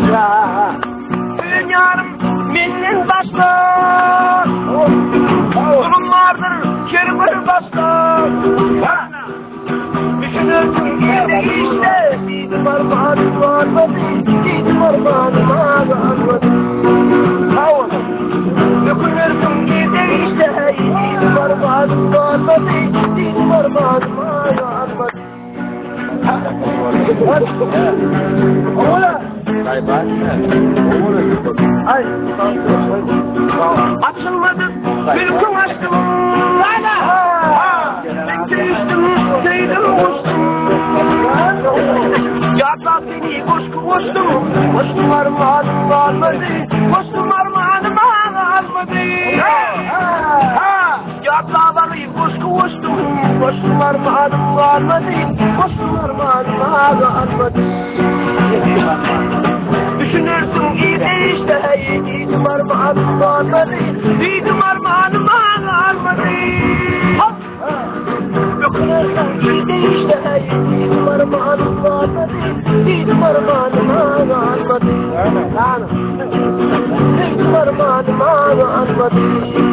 Söýen ýarym menden başga. Zulum bardyr her bir başda. Düşünersiň girde işde. Diýdim armanym galmady, diýdim armanym galmady. Ökünersiň girde işde. Diýdim armanym galmady, diýdim armanym galmady. Açylmadyk mülküň açdym. Men söýüşdim, söýdüm, goşdum. Ýatlap seni goşgy goşdum. Goşdum armanym galmady. Goşdum armanym galmady. Ýatlap agyr goşgy goşdum. Goşdum armanym galmady. Goşdum armanym galmady. Düşünersiň irde işde Diýdim armanym galmady. Diýdim armanym galmady. Ökünersiň irde işde Diýdim armanym galmady. Diýdim armanym galmady. Diýdim armanym galmady.